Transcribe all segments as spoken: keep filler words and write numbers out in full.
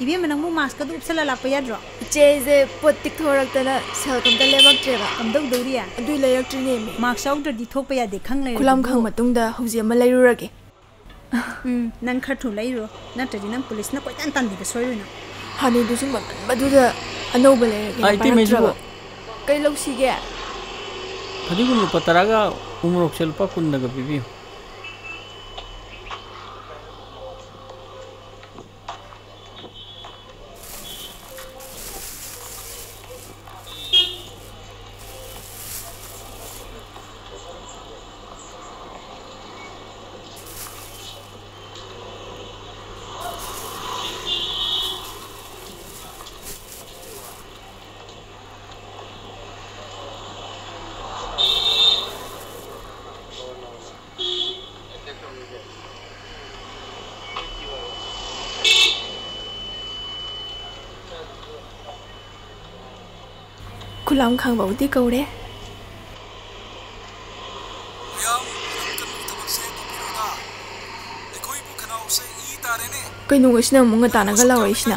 ꯏꯕꯦꯝꯃ, ꯅꯪꯕꯨ ꯃꯥꯁꯀꯗꯨ ꯎꯞꯁꯜꯂ ꯂꯥꯛꯄ ꯌꯥꯗ꯭ꯔꯣ? ꯏꯆꯦ, ꯑꯩꯁꯦ ꯄꯣꯠ ꯇꯤꯛꯊꯣꯔꯛꯇꯅ ꯁꯦꯜ ꯀꯝꯇ ꯂꯦꯝꯃꯛꯇ꯭ꯔꯦꯕ꯫ ꯀꯝꯗꯧꯗꯧꯔꯤ? ꯑꯗꯨꯏ ꯂꯩꯔꯛꯇ꯭ꯔꯤꯅꯦꯃꯤ꯫ ꯃꯥꯁ ꯌꯥꯎꯗ꯭ꯔꯗꯤ ꯊꯣꯛꯄ ꯌꯥꯗꯦ ꯈꯪ ꯂꯩꯔꯗꯨꯕꯨ꯫ ꯈꯨꯂꯥꯝ ꯈꯪ ꯃꯇꯨꯡꯗ ꯍꯧꯖꯤꯛ ꯑꯃ ꯂꯩꯔꯨꯔꯒꯦ꯫ ꯎꯝ, ꯅꯪ ꯈꯔ ꯊꯨ ꯂꯩꯔꯨꯔꯣ, ꯅꯠꯇ꯭ꯔꯗꯤ ꯅꯪ ꯄꯨꯂꯤꯁꯅ ꯀꯣꯏꯇꯥꯟ ꯇꯥꯟꯕꯤꯕ ꯁꯣꯏꯔꯣꯏ ꯅꯪ꯫ ꯍꯥꯟꯅꯩꯗꯨꯁꯨ ꯃꯃꯟꯕꯗꯨꯗ ꯑꯅꯧꯕ ꯂꯩꯔꯒꯦꯅ ꯑꯩ ꯏꯇꯩꯃꯩꯁꯤꯕꯨ ꯄꯥꯏꯔꯛꯇ꯭ꯔꯕ꯫ ꯀꯩ ꯂꯧꯁꯤꯒꯦ? ꯐꯗꯤꯒꯣꯝ ꯂꯨꯄꯥ ꯇꯔꯥꯒ ꯎꯃꯣꯔꯣꯛꯁꯦ ꯂꯨꯄꯥ ꯀꯨꯟꯗꯒ ꯄꯤꯕꯤꯌꯨ꯫ ꯈꯨꯂꯥꯝ ꯈꯥꯡꯕꯕꯨꯗꯤ ꯀꯧꯔꯦ꯫ ꯃꯌꯥꯝ, ꯃꯅꯝ ꯀꯟꯕꯒꯤ ꯊꯕꯛꯁꯦ ꯇꯣꯛꯄꯤꯔꯣꯗ꯫ ꯑꯩꯈꯣꯏꯕꯨ ꯈꯅꯥꯎꯁꯦ ꯏ ꯇꯥꯔꯦꯅꯦ꯫ ꯀꯩꯅꯣ ꯉꯁꯤꯅ ꯑꯃꯨꯛ ꯉꯟꯇꯥꯅꯒ ꯂꯥꯎꯔꯛꯏꯁꯤꯅ?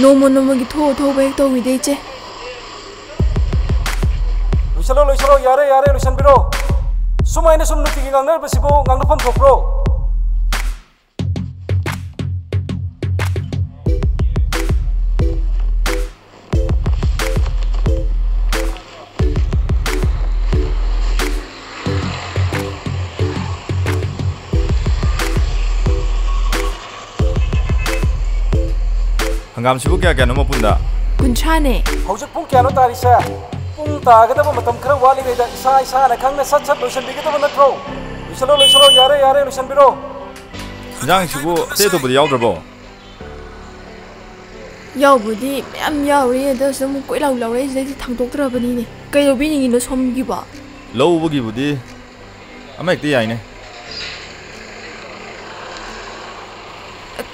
ꯅꯣꯡꯃ ꯅꯣꯡꯃꯒꯤ ꯊꯣꯛꯑ ꯊꯣꯛꯄ ꯍꯦꯛ ꯇꯧꯕꯤꯗꯦ, ꯏꯆꯦ꯫ ꯂꯣꯏꯁꯜꯂꯣ, ꯂꯣꯏꯁꯜꯂꯣ, ꯌꯥꯔꯦ, ꯌꯥꯔꯦ, ꯂꯣꯏꯁꯟꯕꯤꯔꯣ꯫ ꯁꯨꯃꯥꯏꯅ ꯁꯨꯝ ꯅꯨꯡꯇꯤꯒꯤ ꯉꯥꯡꯅꯕꯁꯤꯕꯨ ꯉꯥꯡꯅꯐꯝ ꯊꯣꯛꯄ꯭ꯔꯣ? ꯍꯪꯒꯥꯝꯁꯤꯕꯨ ꯀꯌꯥ ꯀꯌꯥꯅꯣ ꯃꯄꯨꯟꯗ? ꯀꯨꯟꯊ꯭ꯔꯥꯅꯦ꯫ ꯍꯧꯖꯤꯛ ꯄꯨꯡ ꯀꯌꯥꯅꯣ ꯇꯥꯔꯤꯁꯦ? ꯄꯨꯡ ꯇꯥꯒꯗꯕ ꯃꯇꯝ ꯈꯔ ꯋꯥꯠꯂꯤꯉꯩꯗ ꯏꯁꯥ ꯏꯁꯥꯅ ꯈꯪꯅ ꯁꯠ ꯁꯠ ꯂꯣꯏꯁꯤꯟꯕꯤꯒꯗꯕ ꯅꯠꯇ꯭ꯔꯣ? ꯂꯣꯏꯁꯤꯜꯂꯣ, ꯂꯣꯏꯁꯤꯜꯂꯣ, ꯌꯥꯔꯦ, ꯌꯥꯔꯦ, ꯂꯣꯏꯁꯤꯟꯕꯤꯔꯣ꯫ ꯏꯟꯖꯥꯡꯁꯤꯕꯨ ꯑꯇꯩ ꯑꯇꯣꯞꯄꯗꯤ ꯌꯥꯎꯗ꯭ꯔꯕꯣ? ꯌꯥꯎꯕꯨꯗꯤ ꯃꯌꯥꯝ ꯌꯥꯎꯔꯤ, ꯑꯗꯨ ꯑꯣꯏꯔꯁꯨ ꯑꯃꯨꯛ ꯀꯣꯏ ꯂꯥꯎ ꯂꯥꯎꯔꯛꯏꯁꯤꯗ ꯑꯩꯁꯦ ꯊꯥꯡꯗꯣꯛꯇ꯭ꯔꯕꯅꯤꯅꯦ꯫ ꯀꯩ ꯂꯧꯕꯤꯅꯤꯡꯉꯤꯅꯣ ꯁꯣꯝꯒꯤꯕꯣ? ꯂꯧꯕꯒꯤꯕꯨꯗꯤ ꯑꯃ ꯍꯦꯛꯇ ꯌꯥꯏꯅꯦ꯫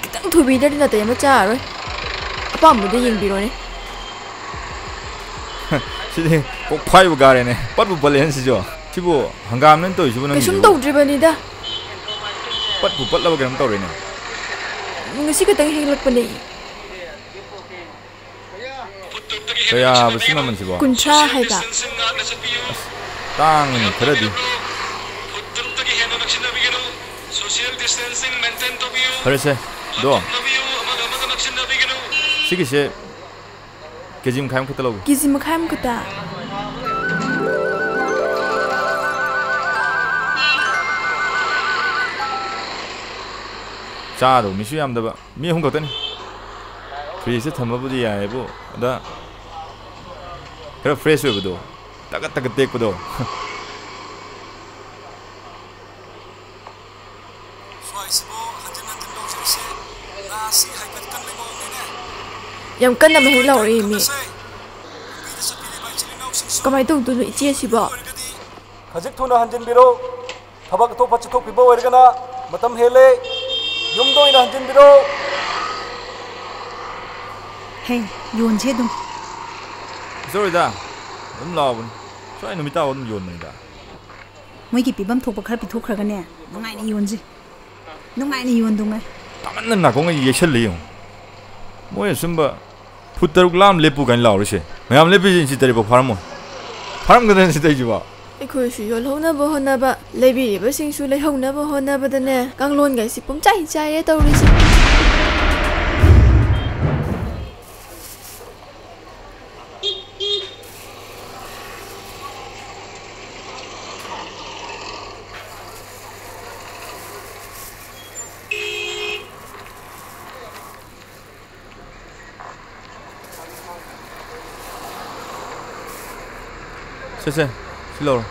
ꯈꯤꯇꯪ ꯊꯨꯕꯤꯗ꯭ꯔꯗꯤ ꯅꯥꯇꯩ ꯑꯃ ꯆꯥꯔꯔꯣꯏ꯫ ꯑꯄꯥꯝꯕꯗꯣ ꯌꯦꯡꯕꯤꯔꯣꯅꯦ꯫ ꯁꯤꯗꯤ ꯀꯣꯛꯐꯥꯏꯕꯨ ꯀꯥꯔꯦꯅꯦ꯫ ꯄꯠꯄꯨ ꯄꯠꯂꯦꯅꯦ ꯁꯤꯁꯨ꯫ ꯁꯤꯕꯨ ꯍꯪꯒꯥꯝꯅꯦꯅ ꯇꯧꯔꯤꯁꯤꯕꯨ ꯀꯩꯁꯨꯝ ꯅꯪꯒꯤꯁꯤꯕꯨ? ꯇꯧꯗ꯭ꯔꯤꯕꯅꯤꯗ꯫ ꯄꯠꯄꯨ ꯄꯠꯂꯕ ꯀꯩꯅꯣꯝ ꯇꯧꯔꯦꯅꯦ꯫ ꯉꯁꯤ ꯈꯛꯇꯪ ꯍꯦꯛꯂꯛꯄꯅꯦ꯫ ꯀꯌꯥꯕ ꯁꯤ ꯃꯃꯜꯁꯤꯕꯣ? ꯀꯨꯟꯊ꯭ꯔꯥ ꯍꯥꯏꯕ꯫ ꯇꯥꯡꯉꯤꯅꯦ ꯈꯔꯗꯤ꯫ ꯐꯔꯦꯁꯦ, ꯑꯗꯣ ꯁꯤꯒꯤꯁꯦ ꯀꯦ ꯖꯤ ꯃꯈꯥꯏ ꯑꯃꯈꯛꯇ ꯂꯧꯒꯦ꯫ ꯀꯦ ꯖꯤ ꯃꯈꯥꯏ ꯑꯃꯈꯛꯇ? ꯆꯥꯗꯧ ꯃꯤꯁꯨ ꯌꯥꯝꯗꯕ, ꯃꯤ ꯑꯍꯨꯝ ꯈꯛꯇꯅꯤ꯫ ꯐ꯭ꯔꯤꯖꯇ ꯊꯝꯕꯕꯨꯗꯤ ꯌꯥꯏꯌꯦꯕꯨ, ꯑꯗ ꯈꯔ ꯐ꯭ꯔꯦꯁ ꯑꯣꯏꯕꯗꯣ, ꯇꯒꯠ ꯇꯒꯠ ꯇꯦꯛꯄꯗꯣ꯫ ꯁ꯭ꯋꯥꯏꯁꯤꯕꯨ ꯍꯟꯖꯤꯟ ꯍꯟꯖꯤꯟ ꯂꯧꯖꯔꯤꯁꯦ ꯉꯥꯁꯤ ꯍꯥꯏꯐꯦꯠ ꯀꯟꯕꯩ ꯃꯑꯣꯡꯅꯤꯅꯦ꯫ ꯌꯥꯝ ꯀꯟꯅ ꯃꯍꯤꯛ ꯂꯥꯎꯔꯛꯏ ꯃꯤ꯫ ꯀꯃꯥꯏꯅ ꯇꯧꯗꯣꯏꯅꯣ ꯏꯆꯦꯁꯤꯕꯣ? ꯈꯖꯤꯛ ꯊꯨꯅ ꯍꯟꯖꯤꯟꯕꯤꯔꯣ꯫ ꯊꯕꯛ ꯑꯇꯣꯞꯄ ꯆꯠꯊꯣꯛꯄꯤꯕ ꯑꯣꯏꯔꯒꯅ ꯃꯇꯝ ꯍꯦꯜꯂꯦ꯫ ꯌꯨꯝꯗ ꯑꯣꯏꯅ ꯍꯟꯖꯤꯟꯕꯤꯔꯣ꯫ ꯍꯦ, ꯌꯣꯟꯁꯦ ꯑꯗꯨꯝ꯫ ꯆꯠꯂꯣꯏꯗ, ꯑꯗꯨꯝ ꯂꯥꯎꯕꯅꯤ꯫ ꯁ꯭ꯋꯥꯏ ꯅꯨꯃꯤꯠ ꯇꯥꯕ ꯑꯗꯨꯝ ꯌꯣꯟꯕꯅꯤꯗ꯫ ꯃꯣꯏꯒꯤ ꯄꯤꯐꯝ ꯊꯣꯛꯄ ꯈꯔ ꯄꯤꯊꯣꯛꯈ꯭ꯔꯒꯅꯦ, ꯅꯨꯡꯉꯥꯏꯅ ꯌꯣꯟꯁꯤ꯫ ꯅꯨꯡꯉꯥꯏꯅ ꯌꯣꯟꯗꯧꯉꯥꯏ꯫ ꯇꯥꯃꯟꯅ ꯅꯥꯀꯣꯡꯒ ꯌꯩꯁꯜꯂꯦ ꯌꯦꯡꯉꯨ꯫ ꯃꯣꯏ ꯑꯁꯨꯝꯕ ꯐꯨꯠ ꯇꯔꯨꯛ ꯂꯥꯝ ꯂꯦꯞꯄꯨ ꯀꯥꯏꯅ ꯂꯥꯎꯔꯤꯁꯦ꯫ ꯃꯌꯥꯝ ꯂꯦꯞꯄꯤꯁꯦ ꯏꯟꯆꯤ ꯇꯔꯦꯠ ꯐꯥꯎ ꯐꯥꯔꯝꯃꯣꯏ꯫ ꯐꯥꯔꯝꯒꯗ꯭ꯔꯅꯦ ꯁꯤ ꯇꯧꯔꯤꯁꯤꯕꯣ? ꯑꯩꯈꯣꯏꯁꯨ ꯌꯣꯜꯍꯧꯅꯕ ꯍꯣꯠꯅꯕ, ꯂꯩꯕꯤꯔꯤꯕꯁꯤꯡꯁꯨ ꯂꯩꯍꯧꯅꯕ ꯍꯣꯠꯅꯕꯗꯅꯦ, ꯀꯥꯡꯂꯣꯟꯒꯩꯁꯤ ꯄꯨꯝꯆꯥꯏ ꯆꯥꯏꯔꯦ ꯇꯧꯔꯤꯁꯦ꯫ ꯁꯦ, ꯁꯦ, ꯁꯤ ꯂꯧꯔꯣ꯫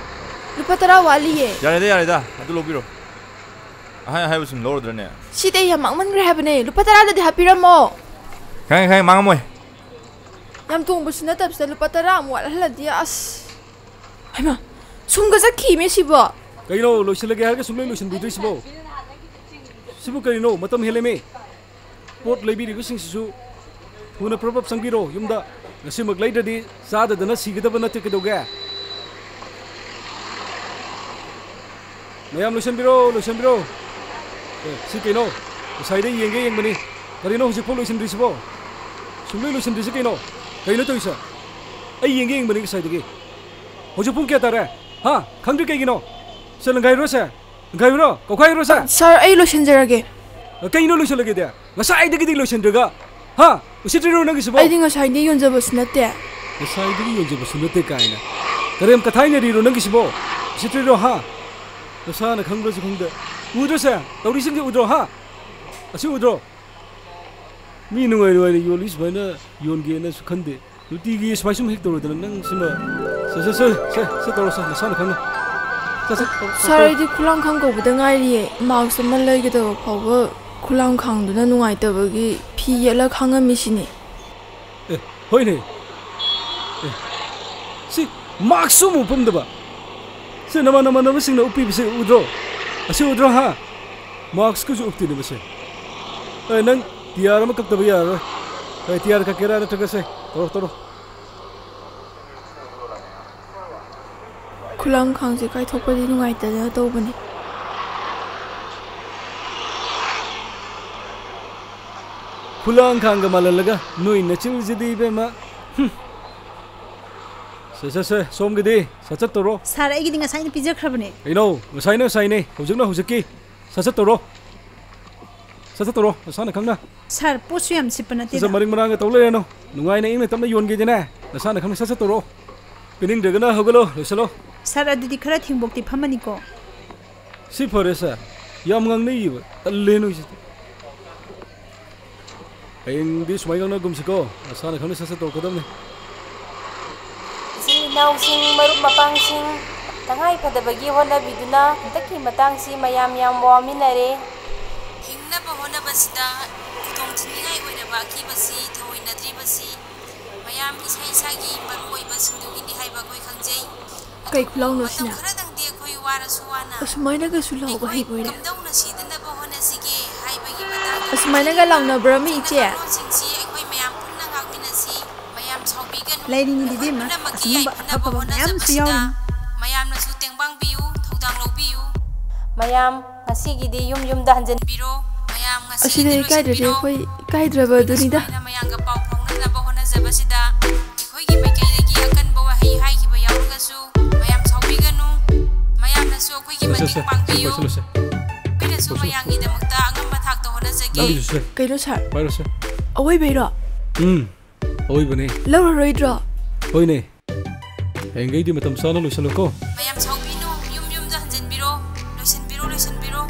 ꯂꯨꯄꯥ ꯇꯔꯥ ꯋꯥꯠꯂꯤꯌꯦ꯫ ꯌꯥꯔꯦꯗ, ꯌꯥꯔꯦꯗ, ꯑꯗꯨ ꯂꯧꯕꯤꯔꯣ꯫ ꯑꯍꯥꯏ ꯑꯍꯥꯏꯕ ꯁꯨꯝ ꯂꯧꯔꯗ꯭ꯔꯅꯦ? ꯁꯤꯗꯤ ꯌꯥꯝ ꯃꯥꯡꯃꯟꯈ꯭ꯔꯦ ꯍꯥꯏꯕꯅꯦ꯫ ꯂꯨꯄꯥ ꯇꯔꯥꯗꯗꯤ ꯍꯥꯞꯄꯤꯔꯝꯃꯣ꯫ ꯈꯪꯉꯦ, ꯈꯪꯉꯦ, ꯃꯥꯡꯉꯝꯃꯣꯏ꯫ ꯌꯥꯝ ꯇꯣꯡꯕꯁꯨ ꯅꯠꯇꯕꯁꯤꯗ ꯂꯨꯄꯥ ꯇꯔꯥ ꯑꯃꯨꯛ ꯋꯥꯠꯍꯜꯂꯗꯤ, ꯑꯁ꯫ ꯍꯩꯃꯥ, ꯁꯨꯝꯒ ꯆꯠꯈꯤꯃꯦ ꯁꯤꯕꯣ꯫ ꯀꯩꯅꯣ, ꯂꯣꯏꯁꯤꯜꯂꯒꯦ ꯍꯥꯏꯔꯒ ꯁꯨꯡꯂꯣꯏ ꯂꯣꯏꯁꯤꯟꯕꯤꯗ꯭ꯔꯤꯁꯤꯕꯣ? ꯁꯤꯕꯨ ꯀꯔꯤꯅꯣ? ꯃꯇꯝ ꯍꯦꯜꯂꯦꯃꯦ꯫ ꯄꯣꯠ ꯂꯩꯕꯤꯔꯤꯕꯁꯤꯡꯁꯤꯁꯨ ꯊꯨꯅ ꯄ꯭ꯔꯞ ꯄ꯭ꯔꯞ ꯆꯪꯕꯤꯔꯣ ꯌꯨꯝꯗ꯫ ꯉꯁꯤꯃꯛ ꯂꯩꯗ꯭ꯔꯗꯤ ꯆꯥꯗꯗꯅ ꯁꯤꯒꯗꯕ ꯅꯠꯇꯦ, ꯀꯩꯗꯧꯒꯦ? ꯃꯌꯥꯝ ꯂꯣꯏꯁꯟꯕꯤꯔꯣ, ꯂꯣꯏꯁꯟꯕꯤꯔꯣ꯫ ꯑꯦ, ꯁꯤ ꯀꯩꯅꯣ? ꯉꯁꯥꯏꯗꯩ ꯌꯦꯡꯒꯦ ꯌꯦꯡꯕꯅꯤ꯫ ꯀꯔꯤꯅꯣ ꯍꯧꯖꯤꯛꯐꯥꯎ ꯂꯣꯏꯁꯤꯟꯗ꯭ꯔꯤꯁꯤꯕꯣ? ꯁꯨꯡꯂꯣꯏ ꯂꯣꯏꯁꯤꯟꯗ꯭ꯔꯤꯁꯤ ꯀꯩꯅꯣ? ꯀꯩꯅꯣ ꯇꯧꯔꯤꯁꯦ? ꯑꯩ ꯌꯦꯡꯒꯦ ꯌꯦꯡꯕꯅꯤ ꯉꯁꯥꯏꯗꯒꯤ꯫ ꯍꯧꯖꯤꯛ ꯄꯨꯡ ꯀꯌꯥ ꯇꯥꯔꯦ? ꯍꯥ? ꯈꯪꯗ꯭ꯔꯤ ꯀꯩꯒꯤꯅꯣ? ꯁꯦ, ꯂꯪꯈꯥꯏꯔꯨꯔꯣ ꯁꯦ꯫ ꯂꯪꯈꯥꯏꯔꯨꯔꯣ? ꯀꯧꯈꯥꯏꯔꯨꯔꯣ ꯁꯦ? ꯁꯥꯔ, ꯑꯩ ꯂꯣꯏꯁꯤꯟꯖꯔꯒꯦ꯫ ꯀꯩꯅꯣ ꯂꯣꯏꯁꯤꯜꯂꯒꯦꯗꯤ? ꯉꯁꯥꯏꯗꯒꯤꯗꯤ ꯂꯣꯏꯁꯤꯟꯗ꯭ꯔꯒ? ꯍꯥ? ꯎꯁꯤꯠꯇ꯭ꯔꯤꯔꯣ ꯅꯪꯒꯤꯁꯤꯕꯣ? ꯑꯩꯗꯤ ꯉꯁꯥꯏꯗꯤ ꯌꯣꯟꯖꯕꯁꯨ ꯅꯠꯇꯦ꯫ ꯉꯁꯥꯏꯗꯒꯤ ꯌꯣꯟꯖꯕꯁꯨ ꯅꯠꯇꯦ ꯀꯥꯏꯅ꯫ ꯀꯔꯦꯝ ꯀꯊꯥꯏꯅꯔꯤꯔꯣ ꯅꯪꯒꯤꯁꯤꯕꯣ? ꯎꯁꯤꯠꯇ꯭ꯔꯤꯔꯣ ꯍꯥ? ꯅꯁꯥꯅ ꯈꯪꯕ꯭ꯔꯁꯨ ꯈꯪꯗꯦ꯫ ꯎꯗ꯭ꯔꯣ ꯁꯦ? ꯇꯧꯔꯤꯁꯤꯡꯁꯦ ꯎꯗ꯭ꯔꯣ ꯍꯥ? ꯑꯁꯤ ꯎꯗ꯭ꯔꯣ? ꯃꯤ ꯅꯨꯡꯉꯥꯏ ꯅꯨꯡꯉꯥꯏꯅ ꯌꯣꯜꯂꯤ ꯁꯨꯃꯥꯏꯅ ꯌꯣꯟꯒꯦꯅꯁꯨ ꯈꯟꯗꯦ꯫ ꯅꯨꯡꯇꯤꯒꯤ ꯁꯨꯃꯥꯏ ꯁꯨꯝ ꯍꯦꯛ ꯇꯧꯔꯣꯏꯗꯅ ꯅꯪ ꯁꯤꯃ꯫ ꯁꯦ, ꯁꯦ, ꯁꯦ, ꯁꯦ, ꯁꯦ ꯇꯧꯔꯣ ꯁꯦ, ꯅꯁꯥꯅ ꯈꯪꯅ꯫ ꯁꯦ, ꯁꯦ, ꯇꯧꯔꯣ, ꯁꯥꯔ, ꯇꯧꯔꯣ꯫ ꯑꯩꯗꯤ ꯈꯨꯂꯥꯡꯈꯥꯡ ꯀꯧꯕꯗ ꯉꯥꯏꯔꯤꯌꯦ꯫ ꯃꯥꯛꯁ ꯑꯃ ꯂꯩꯒꯗꯕ ꯐꯥꯎꯕ ꯈꯨꯂꯥꯡꯈꯥꯡꯗꯨꯅ ꯅꯨꯡꯉꯥꯏꯇꯕꯒꯤ ꯐꯤ ꯌꯦꯠꯂ ꯈꯥꯡꯉꯝꯃꯤꯁꯤꯅꯤ꯫ ꯑꯦ, ꯍꯣꯏꯅꯦ꯫ ꯑꯦ, ꯁꯤ ꯃꯥꯛꯁꯁꯨ ꯑꯃꯨꯛ ꯎꯞꯄꯝꯗꯕ꯫ ꯁꯤ ꯅꯃꯥꯟ ꯅꯃꯥꯟꯅꯕꯁꯤꯡꯅ ꯎꯞꯄꯤꯕꯁꯦ ꯎꯗ꯭ꯔꯣ? ꯑꯁꯤ ꯎꯗ꯭ꯔꯣ ꯍꯥ? ꯃꯥꯛꯁꯀꯁꯨ ꯎꯞꯇꯦꯅꯦ ꯃꯁꯦ꯫ ꯑꯦ, ꯅꯪ ꯇꯤꯌꯥꯔ ꯑꯃ ꯀꯛꯇꯕ ꯌꯥꯔꯔꯣꯏ꯫ ꯑꯦ, ꯇꯤꯌꯥꯔ ꯀꯛꯀꯦꯔꯥ ꯅꯠꯇ꯭ꯔꯒ ꯁꯦ, ꯇꯧꯔꯣ, ꯇꯧꯔꯣ꯫ ꯈꯨꯂꯥꯡꯈꯥꯡꯁꯦ ꯀꯥꯏꯊꯣꯛꯄꯗꯤ ꯅꯨꯡꯉꯥꯏꯇꯗꯅ ꯇꯧꯕꯅꯤ꯫ ꯈꯨꯂꯥꯡꯈꯥꯡꯒ ꯃꯥꯜꯍꯜꯂꯒ ꯅꯣꯏ ꯅꯆꯤꯜꯁꯤꯗꯤ ꯏꯕꯦꯝꯃ꯫ ꯍꯨꯝ꯫ ꯁꯦ, ꯁꯦ, ꯁꯦ, ꯁꯣꯝꯒꯤꯗꯤ ꯁꯠ ꯁꯠ ꯇꯧꯔꯣ꯫ ꯁꯥꯔ, ꯑꯩꯒꯤꯗꯤ ꯉꯁꯥꯏꯅ ꯄꯤꯖꯈ꯭ꯔꯕꯅꯦ꯫ ꯀꯩꯅꯣ? ꯉꯁꯥꯏꯅ ꯉꯁꯥꯏꯅꯦ, ꯍꯧꯖꯤꯛꯅ ꯍꯧꯖꯤꯛꯀꯤ꯫ ꯁꯠ ꯁꯠ ꯇꯧꯔꯣ꯫ ꯁꯠ ꯁꯠ ꯇꯧꯔꯣ, ꯅꯁꯥꯅ ꯈꯪꯅ꯫ ꯁꯥꯔ, ꯄꯣꯠꯁꯨ ꯌꯥꯝ ꯁꯤꯠꯄ ꯁꯠ ꯅꯠꯇꯦꯗ꯫ ꯁꯠ ꯃꯔꯤꯡ ꯃꯔꯥꯡꯒ ꯇꯧ ꯂꯩꯔꯅꯨ꯫ ꯅꯨꯡꯉꯥꯏꯅ ꯏꯪꯅ ꯇꯞꯅ ꯌꯣꯟꯒꯦꯗꯤꯅꯦ, ꯅꯁꯥꯅ ꯈꯪꯅ ꯁꯠ ꯁꯠ ꯇꯧꯔꯣ꯫ ꯄꯤꯅꯤꯡꯗ꯭ꯔꯒꯅ ꯍꯧꯒꯠꯂꯣ, ꯂꯣꯏꯁꯤꯜꯂꯣ꯫ ꯁꯥꯔ, ꯑꯗꯨꯗꯤ ꯈꯔ ꯊꯦꯡꯕꯣꯛꯇꯤ ꯐꯝꯃꯅꯤꯀꯣ? ꯁꯤ ꯐꯔꯦ ꯁꯥꯔ, ꯌꯥꯝ ꯉꯥꯡꯅꯩꯌꯦꯕ, ꯇꯜꯂꯦ ꯅꯣꯏꯁꯤꯗꯤ꯫ ꯍꯌꯦꯡꯗꯤ ꯁꯨꯃꯥꯏꯅ ꯉꯥꯡꯅꯒꯨꯝꯁꯤꯀꯣ, ꯅꯁꯥꯅ ꯈꯪꯅ ꯁꯠ ꯁꯠ ꯇꯧꯔꯛꯀꯗꯕꯅꯤ꯫ ꯏꯆꯤꯜ ꯏꯅꯥꯎꯁꯤꯡ, ꯃꯔꯨꯞ ꯃꯄꯥꯡꯁꯤꯡ, ꯇꯉꯥꯏ ꯐꯗꯕꯒꯤ ꯍꯣꯠꯅꯕꯤꯗꯨꯅ ꯍꯟꯗꯛꯀꯤ ꯃꯇꯥꯡꯁꯤ ꯃꯌꯥꯝ ꯌꯥꯝ ꯋꯥꯃꯤꯟꯅꯔꯦ꯫ ꯍꯤꯡꯅꯕ ꯍꯣꯠꯅꯕꯁꯤꯗ ꯈꯨꯗꯣꯡ ꯊꯤꯅꯤꯡꯉꯥꯏ ꯑꯣꯏꯔꯕ ꯑꯀꯤꯕꯁꯤ ꯊꯑꯣꯏꯅꯗ꯭ꯔꯤꯕꯁꯤ ꯃꯌꯥꯝ ꯏꯁꯥ ꯏꯁꯥꯒꯤ ꯃꯔꯨꯑꯣꯏꯕꯁꯤꯡꯗꯨꯒꯤꯅꯤ ꯍꯥꯏꯕ ꯑꯩꯈꯣꯏ ꯈꯪꯖꯩ꯫ ꯀꯩ ꯈꯨꯂꯥꯎꯅꯣ ꯁꯤꯅ? ꯃꯇꯝ ꯈꯔꯗꯪꯗꯤ ꯑꯩꯈꯣꯏ ꯋꯥꯔꯁꯨ ꯋꯥꯅ ꯑꯁꯨꯃꯥꯏꯅꯒꯁꯨ ꯂꯥꯎꯕ ꯑꯩꯈꯣꯏ ꯍꯩꯕꯣꯏꯔꯦ꯫ ꯀꯝꯗꯧꯅ ꯁꯤꯗꯅꯕ ꯍꯣꯠꯅꯁꯤꯒꯦ ꯍꯥꯏꯕꯒꯤ ꯃꯇꯥꯡꯗ ꯑꯁꯨꯃꯥꯏꯅꯒ ꯂꯥꯎꯅꯕ꯭ꯔꯥ ꯃꯤ ꯏꯆꯦ? ꯂꯣꯟꯁꯤꯡꯁꯤ ꯑꯩꯈꯣꯏ ꯃꯌꯥꯝ ꯄꯨꯟꯅ ꯉꯥꯛꯃꯤꯟꯅꯁꯤ꯫ ꯃꯌꯥꯝ ꯁꯥꯎꯕꯤꯒꯅꯨ꯫ ꯂꯩꯔꯤꯅꯤ ꯑꯩꯈꯣꯏ ꯏꯕꯦꯝꯃ, ꯄꯨꯝꯅꯃꯛꯀꯤ ꯑꯁꯤꯒꯨꯝꯕ ꯌꯥꯏꯐꯅꯕ ꯑꯐꯕ ꯃꯌꯥꯝꯁꯨ ꯍꯣꯠꯅꯖꯕꯁꯤꯗ ꯌꯥꯎꯔꯤꯅꯤ꯫ ꯃꯌꯥꯝꯅꯁꯨ ꯇꯦꯡꯕꯥꯡꯕꯤꯌꯨ, ꯊꯧꯗꯥꯡ ꯂꯧꯕꯤꯌꯨ꯫ ꯃꯌꯥꯝ ꯉꯁꯤꯒꯤꯗꯤ ꯌꯨꯝ ꯌꯨꯝꯗ ꯍꯟꯖꯤꯟꯕꯤꯔꯣ꯫ ꯃꯌꯥꯝ ꯑꯁꯤꯗ ꯏꯀꯥꯏꯗ꯭ꯔꯗꯤ ꯑꯩꯈꯣꯏ ꯏꯀꯥꯏꯗ꯭ꯔꯕ ꯑꯗꯨꯅꯤꯗ꯫ ꯁꯨꯃꯥꯏꯅ ꯃꯌꯥꯝꯒ ꯄꯥꯎ ꯐꯥꯎꯅꯅꯕ ꯍꯣꯠꯅꯖꯕꯁꯤꯗ ꯑꯩꯈꯣꯏꯒꯤ ꯃꯥꯏꯀꯩꯗꯒꯤ ꯑꯀꯟꯕ ꯋꯥꯍꯩ ꯍꯥꯏꯈꯤꯕ ꯌꯥꯎꯔꯒꯁꯨ ꯃꯌꯥꯝ ꯁꯥꯎꯕꯤꯒꯅꯨ꯫ ꯃꯌꯥꯝꯅꯁꯨ ꯑꯩꯈꯣꯏꯒꯤ ꯁꯦ, ꯁꯦ, ꯃꯇꯦꯡ ꯁꯦ, ꯄꯥꯡꯕꯤꯌꯨ꯫ ꯂꯣꯏꯁꯤꯜꯂꯣ, ꯁꯦ꯫ ꯑꯩꯈꯣꯏꯅꯁꯨ ꯂꯣꯏꯁꯤꯜꯂꯣ꯫ ꯃꯌꯥꯝꯒꯤꯗꯃꯛꯇ ꯑꯉꯝꯕ ꯊꯥꯛꯇ ꯍꯣꯠꯅꯖꯒꯦ꯫ ꯂꯣꯏꯁꯤꯜꯂꯣ, ꯁꯦ꯫ ꯀꯩꯅꯣ ꯁꯥꯔ? ꯄꯥꯏꯔꯣ, ꯁꯦ꯫ ꯑꯋꯣꯏꯕꯩꯔꯣ? ꯎꯝ, ꯑꯋꯣꯏꯕꯅꯦ꯫ ꯂꯧꯔꯔꯣꯏꯗ꯭ꯔꯣ? ꯍꯣꯏꯅꯦ꯫ ꯍꯌꯦꯡꯈꯩꯗꯤ ꯃꯇꯝ ꯆꯥꯅ ꯂꯣꯏꯁꯤꯜꯂꯣꯀꯣ꯫ ꯃꯌꯥꯝ ꯁꯥꯎꯕꯤꯅꯨ, ꯌꯨꯝ ꯌꯨꯝꯗ ꯍꯟꯖꯤꯟꯕꯤꯔꯣ, ꯂꯣꯏꯁꯤꯟꯕꯤꯔꯣ, ꯂꯣꯏꯁꯤꯟꯕꯤꯔꯣ꯫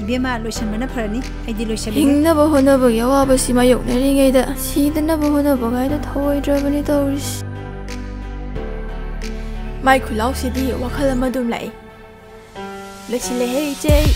ꯏꯕꯦꯝꯃ, ꯂꯣꯏꯁꯤꯟꯕꯅ ꯐꯔꯅꯤ, ꯑꯩꯗꯤ ꯂꯣꯏꯁꯤꯜꯂꯒꯦ꯫ ꯍꯤꯡꯅꯕ ꯍꯣꯠꯅꯕꯒꯤ ꯑꯋꯥꯕꯁꯤ ꯃꯥꯌꯣꯛꯅꯔꯤꯉꯩꯗ ꯁꯤꯗꯅꯕ ꯍꯣꯠꯅꯕ ꯀꯥꯏꯗ ꯊꯧꯑꯣꯏꯗ꯭ꯔꯕꯅꯤ ꯇꯧꯔꯤꯁꯤ꯫ ꯃꯥꯏ ꯈꯨꯂꯥꯎꯁꯤꯗꯤ ꯋꯥꯈꯜ ꯑꯃ ꯑꯗꯨꯝ ꯂꯥꯛꯏ꯫ ꯂꯣꯏꯁꯤꯜꯂꯦꯍꯦ ꯏꯆꯦ ꯑꯩ꯫